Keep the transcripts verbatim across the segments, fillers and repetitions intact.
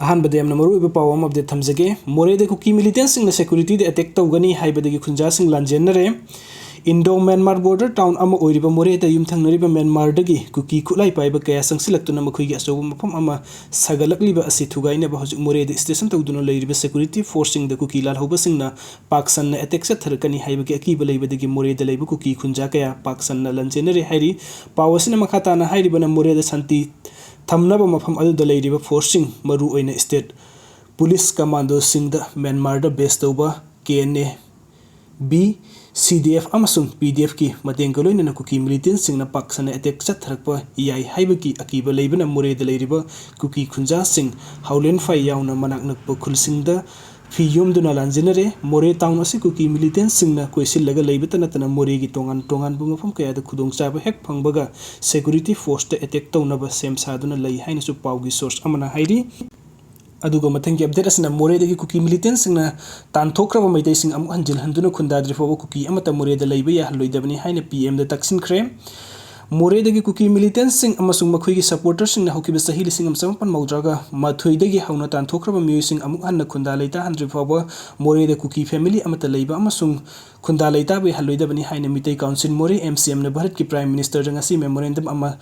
ꯑꯍꯥꯟꯕꯗ ꯌꯥꯝꯅ ꯃꯔꯨꯑꯣꯏꯕ ꯄꯥꯎ ꯑꯃ update ꯊꯝꯖꯒꯦ꯫ ꯃꯣꯔꯦꯗ ꯀꯨꯀꯤ militantꯁꯤꯡꯅ securityꯗ attack ꯇꯧꯒꯅꯤ ꯍꯥꯏꯕꯗꯒꯤ ꯈꯨꯟꯖꯥꯁꯤꯡ ꯂꯥꯟꯖꯦꯟꯅꯔꯦ꯫ Indo Myanmar border town ꯑꯃ ꯑꯣꯏꯔꯤꯕ ꯃꯣꯔꯦꯗ ꯌꯨꯝꯊꯪꯅꯔꯤꯕ ꯃ꯭ꯌꯥꯟꯃꯥꯔꯗꯒꯤ ꯀꯨꯀꯤ ꯈꯨꯠꯂꯥꯏ ꯄꯥꯏꯕ ꯀꯌꯥ ꯆꯪꯁꯤꯜꯂꯛꯇꯨꯅ ꯃꯈꯣꯏꯒꯤ ꯑꯆꯧꯕ ꯃꯐꯝ ꯑꯃ ꯁꯥꯒꯠꯂꯛꯂꯤꯕ ꯑꯁꯤ ꯊꯨꯒꯥꯏꯅꯕ ꯍꯧꯖꯤꯛ ꯃꯣꯔꯦꯗ station ꯇꯧꯗꯨꯅ ꯂꯩꯔꯤꯕ security forceꯁꯤꯡꯗ ꯀꯨꯀꯤ ꯂꯥꯜꯍꯧꯕꯁꯤꯡꯅ ꯄꯥꯛ ꯁꯟꯅ attack ꯆꯠꯊꯔꯛꯀꯅꯤ ꯍꯥꯏꯕꯒꯤ ꯑꯀꯤꯕ ꯂꯩꯕꯗꯒꯤ ꯃꯣꯔꯦꯗ ꯂꯩꯕ ꯀꯨꯀꯤ ꯈꯨꯟꯖꯥ ꯀꯌꯥ ꯄꯥꯛ ꯁꯟꯅ ꯂꯥꯟꯖꯦꯟꯅꯔꯦ ꯍꯥꯏꯔꯤ꯫ ꯄꯥꯎ ꯑꯁꯤꯅ ꯃꯈꯥ ꯇꯥꯅ ꯍꯥꯏꯔꯤꯕꯅ ꯃꯣꯔꯦꯗ ꯁꯥꯟꯇꯤ ꯊꯝꯅꯕ ꯃꯐꯝ ꯑꯗꯨꯗ ꯂꯩꯔꯤꯕ forceꯁꯤꯡ, ꯃꯔꯨꯑꯣꯏꯅ state police commandoꯁꯤꯡꯗ ꯃ꯭ꯌꯥꯟꯃꯥꯔꯗ base ꯇꯧꯕ K N A B, C D F ꯑꯃꯁꯨꯡ P D Fꯀꯤ ꯃꯇꯦꯡꯒ ꯂꯣꯏꯅꯅ ꯀꯨꯀꯤ militantꯁꯤꯡꯅ ꯄꯥꯛ ꯁꯟꯅ attack ꯆꯠꯊꯔꯛꯄ ꯌꯥꯏ ꯍꯥꯏꯕꯒꯤ ꯑꯀꯤꯕ ꯂꯩꯕꯅ ꯃꯣꯔꯦꯗ ꯂꯩꯔꯤꯕ ꯀꯨꯀꯤ ꯈꯨꯟꯖꯥꯁꯤꯡ ꯍꯥꯎꯂꯦꯟꯐꯥꯏ ꯌꯥꯎꯅ ꯃꯅꯥꯛ ꯅꯛꯄ ꯈꯨꯜꯁꯤꯡꯗ ꯐꯤ ꯌꯣꯝꯗꯨꯅ ꯂꯥꯟꯖꯦꯟꯅꯔꯦ꯫ ꯃꯣꯔꯦ town ꯑꯁꯤ ꯀꯨꯀꯤ militantꯁꯤꯡꯅ ꯀꯣꯏꯁꯤꯜꯂꯒ ꯂꯩꯕꯇ ꯅꯠꯇꯅ ꯃꯣꯔꯦꯒꯤ ꯇꯣꯉꯥꯟ ꯇꯣꯉꯥꯟꯕ ꯃꯐꯝ ꯀꯌꯥꯗ ꯈꯨꯗꯣꯡꯆꯥꯕ ꯍꯦꯛ ꯐꯪꯕꯒ security forceꯇ attack ꯇꯧꯅꯕ ꯁꯦꯝ ꯁꯥꯗꯨꯅ ꯂꯩ ꯍꯥꯏꯅꯁꯨ ꯄꯥꯎꯒꯤ source ꯑꯃꯅ ꯍꯥꯏꯔꯤ꯫ ꯑꯗꯨꯒ ꯃꯊꯪꯒꯤ update ꯑꯁꯤꯅ ꯃꯣꯔꯦꯗꯒꯤ ꯀꯨꯀꯤ militantꯁꯤꯡꯅ ꯇꯥꯟꯊꯣꯛꯈ꯭ꯔꯕ ꯃꯩꯇꯩꯁꯤꯡ ꯑꯃꯨꯛ ꯍꯟꯖꯤꯜꯍꯟꯗꯨꯅ ꯈꯨꯟꯗꯥꯗ꯭ꯔꯤ ꯐꯥꯎꯕ ꯀꯨꯀꯤ ꯑꯃꯠꯇ ꯃꯣꯔꯦꯗ ꯂꯩꯕ ꯌꯥꯍꯜꯂꯣꯏꯗꯕꯅꯤ ꯍꯥꯏꯅ P Mꯗ ꯇꯛꯁꯤꯟꯈ꯭ꯔꯦ꯫ ꯃꯣꯔꯦꯗꯒꯤ ꯀꯨꯀꯤ militantꯁꯤꯡ ꯑꯃꯁꯨꯡ ꯃꯈꯣꯏꯒꯤ supporterꯁꯤꯡꯅ ꯍꯧꯈꯤꯕ ꯆꯍꯤ ꯂꯤꯁꯤꯡ ꯑꯃ ꯆꯃꯥꯄꯟ ꯃꯧꯗ꯭ꯔꯥꯒ ꯃꯥꯊꯣꯏꯗꯒꯤ ꯍꯧꯅ ꯇꯥꯟꯊꯣꯛꯈ꯭ꯔꯕ ꯃꯤꯑꯣꯏꯁꯤꯡ ꯑꯃꯨꯛ ꯍꯟꯅ ꯈꯨꯟꯗꯥ ꯂꯩꯇꯥꯍꯟꯗ꯭ꯔꯤ ꯐꯥꯎꯕ ꯃꯣꯔꯦꯗ ꯀꯨꯀꯤ family ꯑꯃꯠꯇ ꯂꯩꯕ ꯑꯃꯁꯨꯡ ꯈꯨꯟꯗꯥ ꯂꯩꯇꯥꯕ ꯌꯥꯍꯜꯂꯣꯏꯗꯕꯅꯤ ꯍꯥꯏꯅ ꯃꯤꯇꯩ Council ꯃꯣꯔꯦ, M C Mꯅ ꯚꯥꯔꯠꯀꯤ Prime Ministerꯗ ꯉꯁꯤ memorandum ꯑꯃ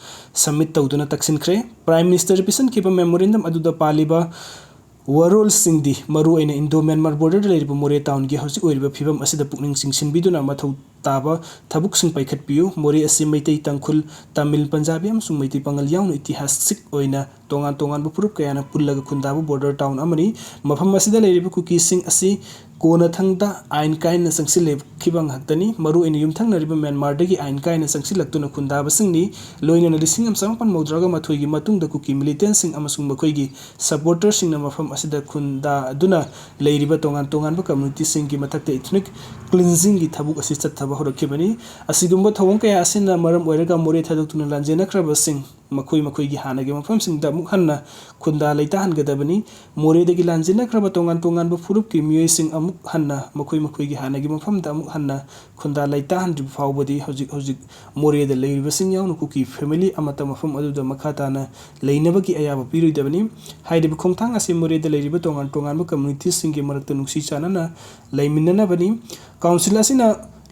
submit ꯇꯧꯗꯨꯅ ꯇꯛꯁꯤꯟꯈ꯭ꯔꯦ꯫ Prime Ministerꯗ ꯄꯤꯁꯤꯟꯈꯤꯕ memorandum ꯑꯗꯨꯗ ꯄꯥꯜꯂꯤꯕ ꯋꯥꯔꯣꯜꯁꯤꯡꯗꯤ ꯃꯔꯨꯑꯣꯏꯅ Indo Myanmar borderꯗ ꯂꯩꯔꯤꯕ ꯃꯣꯔꯦ townꯒꯤ ꯍꯧꯖꯤꯛ ꯑꯣꯏꯔꯤꯕ ꯐꯤꯕꯝ ꯑꯁꯤꯗ ꯄꯨꯛꯅꯤꯡ ꯆꯤꯡꯁꯤꯟꯕꯤꯗꯨꯅ ꯃꯊꯧ ꯇꯥꯕ ꯊꯕꯛꯁꯤꯡ ꯄꯥꯏꯈꯠꯄꯤꯌꯨ꯫ ꯃꯣꯔꯦ ꯑꯁꯤ ꯃꯩꯇꯩ, ꯇꯥꯡꯈꯨꯜ, ꯇꯥꯃꯤꯜ, ꯄꯟꯖꯥꯕꯤ ꯑꯃꯁꯨꯡ ꯃꯩꯇꯩ ꯄꯥꯉꯜ ꯌꯥꯎꯅ ꯏꯇꯤꯍꯥꯁꯤꯛ ꯑꯣꯏꯅ ꯇꯣꯉꯥꯟ ꯇꯣꯉꯥꯟꯕ ꯐꯨꯔꯨꯞ ꯀꯌꯥꯅ ꯄꯨꯜꯂꯒ ꯈꯨꯟꯗꯥꯕ border town ꯑꯃꯅꯤ꯫ ꯃꯐꯝ ꯑꯁꯤꯗ ꯂꯩꯔꯤꯕ ꯀꯨꯀꯤꯁꯤꯡ ꯑꯁꯤ ꯀꯣꯟꯅꯊꯪꯗ ꯑꯥꯏꯟ ꯀꯥꯏꯅ ꯆꯪꯁꯤꯜꯂꯛꯈꯤꯕ ꯉꯥꯛꯇꯅꯤ꯫ ꯃꯔꯨꯑꯣꯏꯅ ꯌꯨꯝꯊꯪꯅꯔꯤꯕ ꯃ꯭ꯌꯥꯟꯃꯥꯔꯗꯒꯤ ꯑꯥꯏꯟ ꯀꯥꯏꯅ ꯆꯪꯁꯤꯜꯂꯛꯇꯨꯅ ꯈꯨꯟꯗꯥꯕꯁꯤꯡꯅꯤ꯫ ꯂꯣꯏꯅꯅ ꯂꯤꯁꯤꯡ ꯑꯃ ꯆꯃꯥꯄꯟ ꯃꯧꯗ꯭ꯔꯥꯒ ꯃꯥꯊꯣꯏꯒꯤ ꯃꯇꯨꯡꯗ ꯀꯨꯀꯤ militantꯁꯤꯡ ꯑꯃꯁꯨꯡ ꯃꯈꯣꯏꯒꯤ supporterꯁꯤꯡꯅ ꯃꯐꯝ ꯑꯁꯤꯗ ꯈꯨꯟꯗꯥꯗꯨꯅ ꯂꯩꯔꯤꯕ ꯇꯣꯉꯥꯟ ꯇꯣꯉꯥꯟꯕ communityꯁꯤꯡꯒꯤ ꯃꯊꯛꯇ ethnic cleansingꯒꯤ ꯊꯕꯛ ꯑꯁꯤ ꯆꯠꯊꯕ ꯍꯧꯔꯛꯈꯤꯕꯅꯤ꯫ ꯑꯁꯤꯒꯨꯝꯕ ꯊꯧꯑꯣꯡ ꯀꯌꯥ ꯑꯁꯤꯅ ꯃꯔꯝ ꯑꯣꯏꯔꯒ ꯃꯣꯔꯦ ꯊꯥꯗꯣꯛꯇꯨꯅ ꯂꯥꯟꯖꯦꯟꯅꯈ꯭ꯔꯕꯁꯤꯡ ꯃꯈꯣꯏ ꯃꯈꯣꯏꯒꯤ ꯍꯥꯟꯅꯒꯤ ꯃꯐꯝꯁꯤꯡꯗ ꯑꯃꯨꯛ ꯍꯟꯅ ꯈꯨꯟꯗꯥ ꯂꯩꯇꯥꯍꯟꯒꯗꯕꯅꯤ꯫ ꯃꯣꯔꯦꯗꯒꯤ ꯂꯥꯟꯖꯦꯟꯅꯈ꯭ꯔꯕ ꯇꯣꯉꯥꯟ ꯇꯣꯉꯥꯟꯕ ꯐꯨꯔꯨꯞꯀꯤ ꯃꯤꯑꯣꯏꯁꯤꯡ ꯑꯃꯨꯛ ꯍꯟꯅ ꯃꯈꯣꯏ ꯃꯈꯣꯏꯒꯤ ꯍꯥꯟꯅꯒꯤ ꯃꯐꯝꯗ ꯑꯃꯨꯛ ꯍꯟꯅ ꯈꯨꯟꯗꯥ ꯂꯩꯇꯥꯍꯟꯗ꯭ꯔꯤꯕ ꯐꯥꯎꯕꯗꯤ ꯍꯧꯖꯤꯛ ꯍꯧꯖꯤꯛ ꯃꯣꯔꯦꯗ ꯂꯩꯔꯤꯕꯁꯤꯡ ꯌꯥꯎꯅ ꯀꯨꯀꯤ ꯐꯦꯃꯤꯂꯤ ꯑꯃꯠꯇ ꯃꯐꯝ ꯑꯗꯨꯗ ꯃꯈꯥ ꯇꯥꯅ ꯂꯩꯅꯕꯒꯤ ꯑꯌꯥꯕ ꯄꯤꯔꯣꯏꯗꯕꯅꯤ꯫ ꯍꯥꯏꯔꯤꯕ ꯈꯣꯡꯊꯥꯡ ꯑꯁꯤ ꯃꯣꯔꯦꯗ ꯂꯩꯔꯤꯕ ꯇꯣꯉꯥꯟ ꯇꯣꯉꯥꯟꯕ ꯀꯝꯃ꯭ꯌꯨꯅꯤꯇꯤꯁꯤꯡꯒꯤ ꯃꯔꯛꯇ ꯅꯨꯡꯁꯤ ꯆꯥꯟꯅꯅ ꯂꯩꯃꯤꯟꯅꯅꯕꯅꯤ꯫ ꯀꯥꯎꯟꯁꯤꯜ ꯑꯁꯤꯅ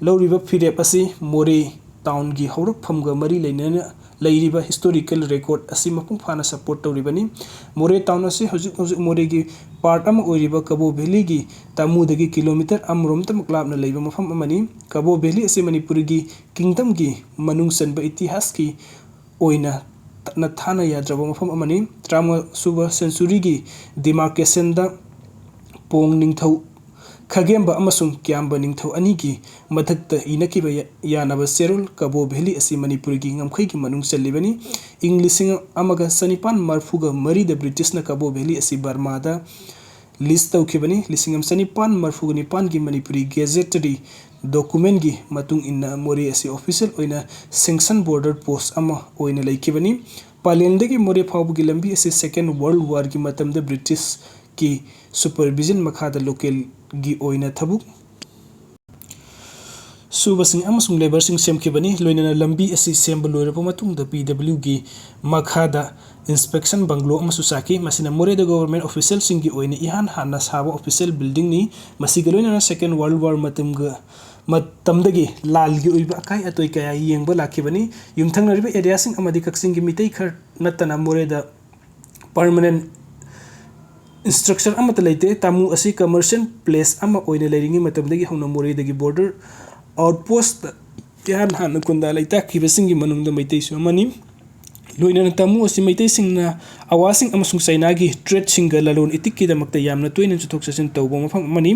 ꯂꯧꯔꯤꯕ ꯐꯤꯔꯦꯞ ꯑꯁꯤ ꯃꯣꯔꯦ ꯇꯥꯎꯟꯒꯤ ꯍꯧꯔꯛꯐꯝꯒ ꯃꯔꯤ ꯂꯩꯅꯅ ꯂꯩꯔꯤꯕ ꯍꯤꯁꯇꯣꯔꯤꯀꯦꯜ ꯔꯦꯀꯣꯔꯗ ꯑꯁꯤ ꯃꯄꯨꯡ ꯐꯥꯅ ꯁꯄꯣꯔꯠ ꯇꯧꯔꯤꯕꯅꯤ꯫ ꯃꯣꯔꯦ ꯇꯥꯎꯟ ꯑꯁꯤ ꯍꯧꯖꯤꯛ ꯍꯧꯖꯤꯛ ꯃꯣꯔꯦꯒꯤ ꯄꯥꯔꯠ ꯑꯃ ꯑꯣꯏꯔꯤꯕ ꯀꯕꯣ ꯚꯦꯂꯤꯒꯤ ꯇꯥꯃꯨꯗꯒꯤ ꯀꯤꯂꯣꯃꯤꯇꯔ ꯑꯃꯔꯣꯝꯇꯃꯛ ꯂꯥꯞꯅ ꯂꯩꯕ ꯃꯐꯝ ꯑꯃꯅꯤ꯫ ꯀꯕꯣ ꯚꯦꯂꯤ ꯑꯁꯤ ꯃꯅꯤꯄꯨꯔꯒꯤ ꯀꯤꯡꯗꯝꯒꯤ ꯃꯅꯨꯡ ꯆꯟꯕ ꯏꯇꯤꯍꯥꯁꯀꯤ ꯑꯣꯏꯅ ꯊꯥꯅ ꯌꯥꯗ꯭ꯔꯕ ꯃꯐꯝ ꯑꯃꯅꯤ꯫ ꯇꯔꯥꯃꯉꯥ ꯁꯨꯕ ꯁꯦꯟꯆꯨꯔꯤꯒꯤ ꯗꯤꯃꯥꯔꯀꯦꯁꯟꯗ ꯄꯣꯡ ꯅꯤꯡꯊꯧ ꯈꯥꯒꯦꯝꯕ ꯑꯃꯁꯨꯡ ꯀ꯭ꯌꯥꯝꯕ ꯅꯤꯡꯊꯧ ꯑꯅꯤꯒꯤ ꯃꯊꯛꯇ ꯏꯅꯈꯤꯕ ꯌꯥꯅꯕ ꯆꯦꯔꯣꯜ ꯀꯕꯣ ꯚꯦꯂꯤ ꯑꯁꯤ ꯃꯅꯤꯄꯨꯔꯒꯤ ꯉꯝꯈꯩꯒꯤ ꯃꯅꯨꯡ ꯆꯜꯂꯤꯕꯅꯤ꯫ ꯏꯪ ꯂꯤꯁꯤꯡ ꯑꯃꯒ ꯆꯅꯤꯄꯥꯟ ꯃꯔꯤꯐꯨꯒ ꯃꯔꯤꯗ ꯕ꯭ꯔꯤꯇꯤꯁꯅ ꯀꯕꯣ ꯚꯦꯂꯤ ꯑꯁꯤ ꯕꯔꯃꯥꯗ ꯂꯤꯁ ꯇꯧꯈꯤꯕꯅꯤ꯫ ꯂꯤꯁꯤꯡ ꯑꯃ ꯆꯅꯤꯄꯥꯟ ꯃꯔꯤꯐꯨꯒ ꯅꯤꯄꯥꯟꯒꯤ ꯃꯅꯤꯄꯨꯔꯤ ꯒꯦꯖꯦꯇꯔꯤ ꯗꯣꯀꯨꯃꯦꯟꯒꯤ ꯃꯇꯨꯡ ꯏꯟꯅ ꯃꯣꯔꯦ ꯑꯁꯤ ꯑꯣꯐꯤꯁꯤꯌꯦꯜ ꯑꯣꯏꯅ ꯁꯦꯡꯁꯟ ꯕꯣꯔꯗꯔ ꯄꯣꯁ ꯑꯃ ꯑꯣꯏꯅ ꯂꯩꯈꯤꯕꯅꯤ꯫ ꯄꯥꯂꯦꯜꯗꯒꯤ ꯃꯣꯔꯦ ꯐꯥꯎꯕꯒꯤ ꯂꯝꯕꯤ ꯑꯁꯤ ꯁꯦꯀꯦꯟ ꯋꯥꯔꯜ ꯋꯥꯔꯒꯤ ꯃꯇꯝꯗ ꯕ꯭ꯔꯤꯇꯤꯁꯀꯤ ꯁꯨꯄꯔꯚꯤꯖꯟ ꯃꯈꯥꯗ ꯂꯣꯀꯦꯜꯒꯤ ꯑꯣꯏꯅ ꯊꯕꯛ ꯁꯨꯕꯁꯤꯡ ꯑꯃꯁꯨꯡ ꯂꯦꯕꯔꯁꯤꯡ ꯁꯦꯝꯈꯤꯕꯅꯤ꯫ ꯂꯣꯏꯅꯅ ꯂꯝꯕꯤ ꯑꯁꯤ ꯁꯦꯝꯕ ꯂꯣꯏꯔꯕ ꯃꯇꯨꯡꯗ ꯄꯤ ꯗꯕ꯭ꯂꯤꯌꯨꯒꯤ ꯃꯈꯥꯗ ꯏꯟꯁꯄꯦꯛꯁꯟ ꯕꯪꯒ꯭ꯂꯣ ꯑꯃꯁꯨ ꯁꯥꯈꯤ꯫ ꯃꯁꯤꯅ ꯃꯣꯔꯦꯗ ꯒꯣꯚꯔꯟꯃꯦꯟꯠ ꯑꯣꯐꯤꯁꯤꯌꯦꯜꯁꯤꯡꯒꯤ ꯑꯣꯏꯅ ꯏꯍꯥꯟ ꯍꯥꯟꯅ ꯁꯥꯕ ꯑꯣꯐꯤꯁꯤꯌꯦꯜ ꯕꯤꯜꯗꯤꯡꯅꯤ꯫ ꯃꯁꯤꯒ ꯂꯣꯏꯅꯅ ꯁꯦꯀꯦꯟ ꯋꯥꯔꯜ ꯋꯥꯔ ꯃꯇꯝꯒ ꯃꯇꯝꯗꯒꯤ ꯂꯥꯜꯒꯤ ꯑꯣꯏꯕ ꯑꯀꯥꯏ ꯑꯇꯣꯏ ꯀꯌꯥ ꯌꯦꯡꯕ ꯂꯥꯛꯈꯤꯕꯅꯤ꯫ ꯌꯨꯝꯊꯪꯅꯔꯤꯕ ꯑꯦꯔꯤꯌꯥꯁꯤꯡ ꯑꯃꯗꯤ ꯀꯛꯆꯤꯡꯒꯤ ꯃꯤꯇꯩ ꯈꯔ ꯅꯠꯇꯅ ꯃꯣꯔꯦꯗ ꯄꯔꯃꯅꯦꯟꯠ ꯏꯟꯁꯇ꯭ꯔꯛꯆꯔ ꯑꯃꯠꯇ ꯂꯩꯇꯦ꯫ ꯇꯥꯃꯨ ꯑꯁꯤ ꯀꯃꯔꯁꯤꯌꯦꯜ ꯄ꯭ꯂꯦꯁ ꯑꯃ ꯑꯣꯏꯅ ꯂꯩꯔꯤꯉꯩ ꯃꯇꯝꯗꯒꯤ ꯍꯧꯅ ꯃꯣꯔꯦꯗꯒꯤ ꯕꯣꯔꯗꯔ ꯑꯥꯎꯠꯄꯣꯁꯇ ꯏꯍꯥꯟ ꯍꯥꯟꯅ ꯈꯨꯟꯗꯥ ꯂꯩꯇꯥꯈꯤꯕꯁꯤꯡꯒꯤ ꯃꯅꯨꯡꯗ ꯃꯩꯇꯩꯁꯨ ꯑꯃꯅꯤ꯫ ꯂꯣꯏꯅꯅ ꯇꯥꯃꯨ ꯑꯁꯤ ꯃꯩꯇꯩꯁꯤꯡꯅ ꯑꯋꯥꯁꯤꯡ ꯑꯃꯁꯨꯡ ꯆꯩꯅꯥꯒꯤ ꯇ꯭ꯔꯦꯗꯁꯤꯡꯒ ꯂꯂꯣꯟ ꯏꯇꯤꯛꯀꯤꯗꯃꯛꯇ ꯌꯥꯝꯅ ꯇꯣꯏꯅ ꯆꯠꯊꯣꯛ ꯆꯠꯁꯤꯟ ꯇꯧꯕ ꯃꯐꯝ ꯑꯃꯅꯤ꯫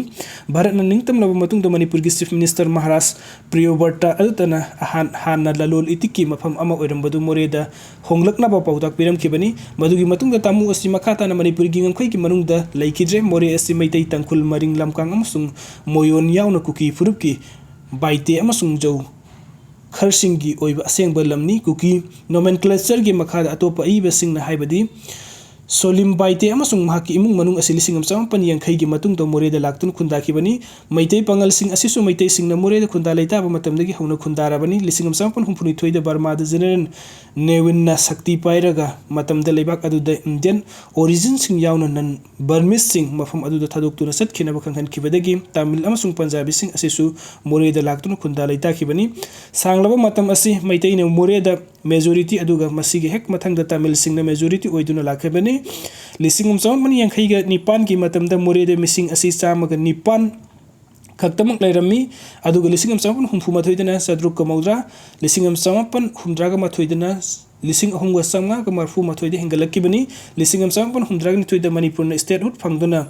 ꯚꯥꯔꯠꯅ ꯅꯤꯡꯇꯝꯂꯕ ꯃꯇꯨꯡꯗ ꯃꯅꯤꯄꯨꯔꯒꯤ ꯆꯤꯐ ꯃꯤꯅꯤꯁꯇꯔ ꯃꯍꯥꯔꯥꯖ ꯄ꯭ꯔꯤꯌꯣꯕ꯭ꯔꯇ ꯑꯗꯨꯇꯅ ꯑꯍꯥꯟ-, ꯍꯥꯟꯅ ꯂꯂꯣꯟ ꯏꯇꯤꯛꯀꯤ ꯃꯐꯝ ꯑꯃ ꯑꯣꯏꯔꯝꯕꯗꯨ ꯃꯣꯔꯦꯗ ꯍꯣꯡꯂꯛꯅꯕ ꯄꯥꯎꯇꯥꯛ ꯄꯤꯔꯝꯈꯤꯕꯅꯤ꯫ ꯃꯗꯨꯒꯤ ꯃꯇꯨꯡꯗ ꯇꯥꯃꯨ ꯑꯁꯤ ꯃꯈꯥ ꯇꯥꯅ ꯃꯅꯤꯄꯨꯔꯒꯤ ꯉꯝꯈꯩꯒꯤ ꯃꯅꯨꯡꯗ ꯂꯩꯈꯤꯗ꯭ꯔꯦ꯫ ꯃꯣꯔꯦ ꯑꯁꯤ ꯃꯩꯇꯩ, ꯇꯥꯡꯈꯨꯜ, ꯃꯔꯤꯡ, ꯂꯝꯀꯥꯡ ꯑꯃꯁꯨꯡ ꯃꯣꯌꯣꯟ ꯌꯥꯎꯅ ꯀꯨꯀꯤ ꯐꯨꯔꯨꯞꯀꯤ ꯕꯥꯏꯇꯦ ꯑꯃꯁꯨꯡ ꯖꯧ ꯈꯔꯁꯤꯡꯒꯤ ꯑꯣꯏꯕ ꯑꯁꯦꯡꯕ ꯂꯝꯅꯤ꯫ ꯀꯨꯀꯤ nomenclatureꯒꯤ ꯃꯈꯥꯗ ꯑꯇꯣꯞꯄ ꯑꯏꯕꯁꯤꯡꯅ ꯍꯥꯏꯕꯗꯤ ꯁꯣꯂꯤꯝ ꯕꯥꯏꯇꯦ ꯑꯃꯁꯨꯡ ꯃꯍꯥꯛꯀꯤ ꯏꯃꯨꯡ ꯃꯅꯨꯡ ꯑꯁꯤ ꯂꯤꯁꯤꯡ ꯑꯃ ꯆꯃꯥꯄꯟ ꯌꯥꯡꯈꯩꯒꯤ ꯃꯇꯨꯡꯗ ꯃꯣꯔꯦꯗ ꯂꯥꯛꯇꯨꯅ ꯈꯨꯟꯗꯥꯈꯤꯕꯅꯤ꯫ ꯃꯩꯇꯩ ꯄꯥꯉꯜꯁꯤꯡ ꯑꯁꯤꯁꯨ ꯃꯩꯇꯩꯁꯤꯡꯅ ꯃꯣꯔꯦꯗ ꯈꯨꯟꯗꯥ ꯂꯩꯇꯥꯕ ꯃꯇꯝꯗꯒꯤ ꯍꯧꯅ ꯈꯨꯟꯗꯥꯔꯕꯅꯤ꯫ ꯂꯤꯁꯤꯡ ꯑꯃ ꯆꯃꯥꯄꯟ ꯍꯨꯝꯐꯨꯅꯤꯊꯣꯏꯗ ꯕꯔꯃꯥꯗ ꯖꯦꯅꯔꯦꯜ ꯅꯦꯋꯤꯟꯅ ꯁꯛꯇꯤ ꯄꯥꯏꯔꯒ ꯃꯇꯝꯗ ꯂꯩꯕꯥꯛ ꯑꯗꯨꯗ Indian originꯁꯤꯡ ꯌꯥꯎꯅ non Burmeseꯁꯤꯡ ꯃꯐꯝ ꯑꯗꯨꯗ ꯊꯥꯗꯣꯛꯇꯨꯅ ꯆꯠꯈꯤꯅꯕ ꯈꯪꯍꯟꯈꯤꯕꯗꯒꯤ ꯇꯥꯃꯤꯜ ꯑꯃꯁꯨꯡ ꯄꯟꯖꯥꯕꯤꯁꯤꯡ ꯑꯁꯤꯁꯨ ꯃꯣꯔꯦꯗ ꯂꯥꯛꯇꯨꯅ ꯈꯨꯟꯗꯥ ꯂꯩꯇꯥꯈꯤꯕꯅꯤ꯫ ꯁꯥꯡꯂꯕ ꯃꯇꯝ ꯑꯁꯤ ꯃꯩꯇꯩꯅ ꯃꯣꯔꯦꯗ majority ꯑꯗꯨꯒ ꯃꯁꯤꯒꯤ ꯍꯦꯛ ꯃꯊꯪꯗ ꯇꯥꯃꯤꯜꯁꯤꯡꯅ majority ꯑꯣꯏꯗꯨꯅ ꯂꯥꯛꯈꯤꯕꯅꯤ꯫ ꯂꯤꯁꯤꯡ ꯑꯃ ꯆꯃꯥꯄꯟ ꯌꯥꯡꯈꯩꯒ ꯅꯤꯄꯥꯟꯒꯤ ꯃꯇꯝꯗ ꯃꯣꯔꯦꯗ ꯃꯤꯁꯤꯡ ꯑꯁꯤ ꯆꯥꯝꯃꯒ ꯅꯤꯄꯥꯟ ꯈꯛꯇꯃꯛ ꯂꯩꯔꯝꯃꯤ꯫ ꯑꯗꯨꯒ ꯂꯤꯁꯤꯡ ꯑꯃ ꯆꯃꯥꯄꯟ ꯍꯨꯝꯐꯨ ꯃꯥꯊꯣꯏꯗꯅ ꯆꯥꯇ꯭ꯔꯨꯛꯀ ꯃꯧꯗ꯭ꯔꯥ, ꯂꯤꯁꯤꯡ ꯑꯃ ꯆꯃꯥꯄꯟ ꯍꯨꯝꯗ꯭ꯔꯥꯒ ꯃꯥꯊꯣꯏꯗꯅ ꯂꯤꯁꯤꯡ ꯑꯍꯨꯝꯒ ꯆꯥꯝꯃꯉꯥꯒ ꯃꯔꯐꯨ ꯃꯥꯊꯣꯏꯗ ꯍꯦꯟꯒꯠꯂꯛꯈꯤꯕꯅꯤ꯫ ꯂꯤꯁꯤꯡ ꯑꯃ ꯆꯃꯥꯄꯟ ꯍꯨꯝꯗ꯭ꯔꯥꯒ ꯅꯤꯊꯣꯏꯗ ꯃꯅꯤꯄꯨꯔꯅ statehood ꯐꯪꯗꯨꯅ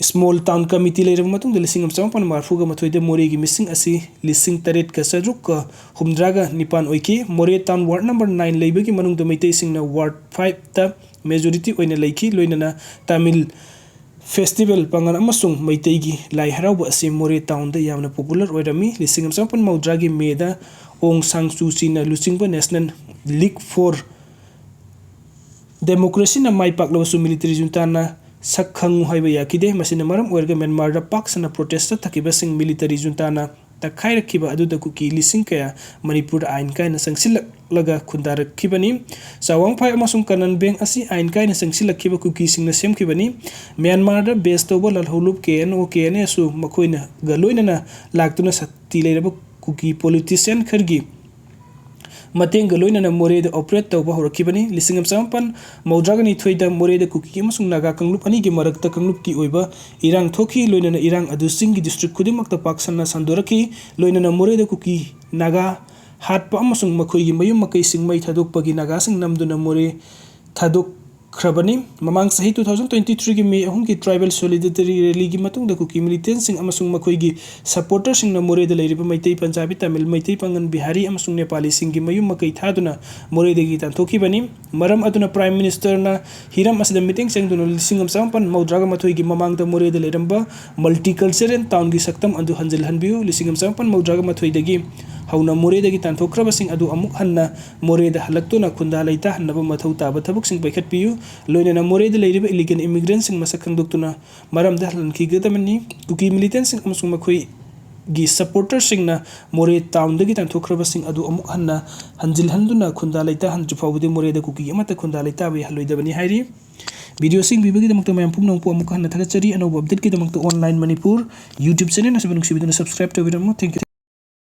small town committee ꯂꯩꯔꯕ ꯃꯇꯨꯡꯗ ꯂꯤꯁꯤꯡ ꯑꯃ ꯆꯃꯥꯄꯟ ꯃꯔꯐꯨꯒ ꯃꯥꯊꯣꯏꯗ ꯃꯣꯔꯦꯒꯤ ꯃꯤꯁꯤꯡ ꯑꯁꯤ ꯂꯤꯁꯤꯡ ꯇꯔꯦꯠꯀ ꯆꯥꯇ꯭ꯔꯨꯛꯀ ꯍꯨꯝꯗ꯭ꯔꯥꯒ ꯅꯤꯄꯥꯟ ꯑꯣꯏꯈꯤ꯫ ꯃꯣꯔꯦ town ward number nine ꯂꯩꯕꯒꯤ ꯃꯅꯨꯡꯗ ꯃꯩꯇꯩꯁꯤꯡꯅ ward fiveꯇ majority ꯑꯣꯏꯅ ꯂꯩꯈꯤ, ꯂꯣꯏꯅꯅ ꯇꯥꯃꯤꯜ festival ꯄꯥꯉꯜ ꯑꯃꯁꯨꯡ ꯃꯩꯇꯩꯒꯤ ꯂꯥꯏ ꯍꯔꯥꯎꯕ ꯑꯁꯤ ꯃꯣꯔꯦ townꯗ ꯌꯥꯝꯅ popular ꯑꯣꯏꯔꯝꯃꯤ꯫ ꯂꯤꯁꯤꯡ ꯑꯃ ꯆꯃꯥꯄꯟ ꯃꯧꯗ꯭ꯔꯥꯒꯤ ꯃꯦꯗ ꯑꯣꯡ ꯁꯥꯡ ꯁꯨ ꯆꯤꯅ ꯂꯨꯆꯤꯡꯕ National League for Democracyꯅ my ꯄꯥꯛꯂꯕꯁꯨ military juntaꯅ ꯁꯛ ꯈꯪꯉꯨ ꯍꯥꯏꯕ ꯌꯥꯈꯤꯗꯦ꯫ ꯃꯁꯤꯅ ꯃꯔꯝ ꯑꯣꯏꯔꯒ ꯃ꯭ꯌꯥꯟꯃꯥꯔꯗ ꯄꯥꯛ ꯁꯟꯅ protest ꯆꯠꯊꯈꯤꯕꯁꯤꯡ military juntaꯅ ꯇꯛꯈꯥꯏꯔꯛꯈꯤꯕ ꯑꯗꯨꯗ ꯀꯨꯀꯤ ꯂꯤꯁꯤꯡ ꯀꯌꯥ ꯃꯅꯤꯄꯨꯔꯗ ꯑꯥꯏꯟ ꯀꯥꯏꯅ ꯆꯪꯁꯤꯜꯂꯛꯂꯒ ꯈꯨꯟꯗꯥꯔꯛꯈꯤꯕꯅꯤ꯫ ꯆꯥꯋꯥꯡ ꯐꯥꯏ ꯑꯃꯁꯨꯡ ꯀꯅꯟ ꯕꯦꯡ ꯑꯁꯤ ꯑꯥꯏꯟ ꯀꯥꯏꯅ ꯆꯪꯁꯤꯜꯂꯛꯈꯤꯕ ꯀꯨꯀꯤꯁꯤꯡꯅ ꯁꯦꯝꯈꯤꯕꯅꯤ꯫ ꯃ꯭ꯌꯥꯟꯃꯥꯔꯗ base ꯇꯧꯕ ꯂꯥꯜꯍꯧꯂꯨꯞ ꯀꯦ ꯑꯦꯟ ꯑꯣ, ꯀꯦ ꯑꯦꯟ ꯑꯦꯁꯨ ꯃꯈꯣꯏꯅꯒ ꯂꯣꯏꯅꯅ ꯂꯥꯛꯇꯨꯅ ꯁꯛꯇꯤ ꯂꯩꯔꯕ ꯀꯨꯀꯤ politician ꯈꯔꯒꯤ ꯃꯇꯦꯡꯒ ꯂꯣꯏꯅꯅ ꯃꯣꯔꯦꯗ operate ꯇꯧꯕ ꯍꯧꯔꯛꯈꯤꯕꯅꯤ꯫ ꯂꯤꯁꯤꯡ ꯑꯃ ꯆꯃꯥꯄꯟ ꯃꯧꯗ꯭ꯔꯥꯒ ꯅꯤꯊꯣꯏꯗ ꯃꯣꯔꯦꯗ ꯀꯨꯀꯤ ꯑꯃꯁꯨꯡ ꯅꯥꯒꯥ ꯀꯥꯡꯂꯨꯞ ꯑꯅꯤꯒꯤ ꯃꯔꯛꯇ ꯀꯥꯡꯂꯨꯞꯀꯤ ꯑꯣꯏꯕ ꯏꯔꯥꯡ ꯊꯣꯛꯈꯤ, ꯂꯣꯏꯅꯅ ꯏꯔꯥꯡ ꯑꯗꯨ ꯆꯤꯡꯒꯤ district ꯈꯨꯗꯤꯡꯃꯛꯇ ꯄꯥꯛ ꯁꯟꯅ ꯁꯟꯗꯣꯔꯛꯈꯤ, ꯂꯣꯏꯅꯅ ꯃꯣꯔꯦꯗ ꯀꯨꯀꯤ ꯅꯥꯒꯥ ꯍꯥꯠꯄ ꯑꯃꯁꯨꯡ ꯃꯈꯣꯏꯒꯤ ꯃꯌꯨꯝ ꯃꯀꯩꯁꯤꯡ ꯃꯩ ꯊꯥꯗꯣꯛꯄꯒꯤ ꯅꯥꯒꯥꯁꯤꯡ ꯅꯝꯗꯨꯅ ꯃꯣꯔꯦ ꯊꯥꯗꯣꯛ ꯈ꯭ꯔꯕꯅꯤ꯫ ꯃꯃꯥꯡ ꯆꯍꯤ two thousand twenty threeꯒꯤ May ꯑꯍꯨꯝꯒꯤ Tribal Solidarity Rallyꯒꯤ ꯃꯇꯨꯡꯗ ꯀꯨꯀꯤ militantꯁꯤꯡ ꯑꯃꯁꯨꯡ ꯃꯈꯣꯏꯒꯤ supporterꯁꯤꯡꯅ ꯃꯣꯔꯦꯗ ꯂꯩꯔꯤꯕ ꯃꯩꯇꯩ, ꯄꯟꯖꯥꯕꯤ, ꯇꯥꯃꯤꯜ, ꯃꯩꯇꯩ, ꯄꯥꯉꯟ, ꯕꯤꯍꯥꯔꯤ ꯑꯃꯁꯨꯡ ꯅꯦꯄꯥꯂꯤꯁꯤꯡꯒꯤ ꯃꯌꯨꯝ ꯃꯀꯩ ꯊꯥꯗꯨꯅ ꯃꯣꯔꯦꯗꯒꯤ ꯇꯥꯟꯊꯣꯛꯈꯤꯕꯅꯤ꯫ ꯃꯔꯝ ꯑꯗꯨꯅ Prime Ministerꯅ ꯍꯤꯔꯝ ꯑꯁꯤꯗ ꯃꯤꯠꯌꯦꯡ ꯆꯪꯗꯨꯅ ꯂꯤꯁꯤꯡ ꯑꯃ ꯆꯃꯥꯄꯟ ꯃꯧꯗ꯭ꯔꯥꯒ ꯃꯥꯊꯣꯏꯒꯤ ꯃꯃꯥꯡꯗ ꯃꯣꯔꯦꯗ ꯂꯩꯔꯝꯕ multicultural townꯒꯤ ꯁꯛꯇꯝ ꯑꯗꯨ ꯍꯟꯖꯤꯜꯍꯟꯕꯤꯌꯨ꯫ ꯂꯤꯁꯤꯡ ꯑꯃ ꯆꯃꯥꯄꯟ ꯃꯧꯗ꯭ꯔꯥꯒ ꯃꯥꯊꯣꯏꯗꯒꯤ ꯍꯧꯅ ꯃꯣꯔꯦꯗꯒꯤ ꯇꯥꯟꯊꯣꯛꯈ꯭ꯔꯕꯁꯤꯡ ꯑꯗꯨ ꯑꯃꯨꯛ ꯍꯟꯅ ꯃꯣꯔꯦꯗ ꯍꯜꯂꯛꯇꯨꯅ ꯈꯨꯟꯗꯥ ꯂꯩꯇꯥꯍꯟꯅꯕ ꯃꯊꯧ ꯇꯥꯕ ꯊꯕꯛꯁꯤꯡ ꯄꯥꯏꯈꯠꯄꯤꯌꯨ꯫ ꯂꯣꯏꯅꯅ ꯃꯣꯔꯦꯗ ꯂꯩꯔꯤꯕ illegal immigrantꯁꯤꯡ ꯃꯁꯛ ꯈꯪꯗꯣꯛꯇꯨꯅ ꯃꯔꯝꯗ ꯍꯜꯍꯟꯈꯤꯒꯗꯕꯅꯤ꯫ ꯀꯨꯀꯤ militantꯁꯤꯡ ꯑꯃꯁꯨꯡ ꯃꯈꯣꯏꯒꯤ supporterꯁꯤꯡꯅ ꯃꯣꯔꯦ townꯗꯒꯤ ꯇꯥꯟꯊꯣꯛꯈ꯭ꯔꯕꯁꯤꯡ ꯑꯗꯨ ꯑꯃꯨꯛ ꯍꯟꯅ ꯍꯟꯖꯤꯜꯍꯟꯗꯨꯅ ꯈꯨꯟꯗꯥ ꯂꯩꯇꯥꯍꯟꯗ꯭ꯔꯤ ꯐꯥꯎꯕꯗꯤ ꯃꯣꯔꯦꯗ ꯀꯨꯀꯤ ꯑꯃꯠꯇ ꯈꯨꯟꯗꯥ ꯂꯩꯇꯥꯕ ꯌꯥꯍꯜꯂꯣꯏꯗꯕꯅꯤ ꯍꯥꯏꯔꯤ꯫ Video ꯑꯁꯤ ꯌꯦꯡꯕꯤꯕꯒꯤꯗꯃꯛꯇ ꯃꯌꯥꯝ ꯄꯨꯝꯅꯃꯛꯄꯨ ꯑꯃꯨꯛ ꯍꯟꯅ ꯊꯥꯒꯠꯆꯔꯤ꯫ ꯑꯅꯧꯕ updateꯀꯤꯗꯃꯛꯇ Online Manipur YouTube channel ꯑꯁꯤꯕꯨ ꯅꯨꯡꯁꯤꯕꯤꯗꯨꯅ subscribe ꯇꯧꯕꯤꯔꯝꯃꯨ꯫ Thank you꯫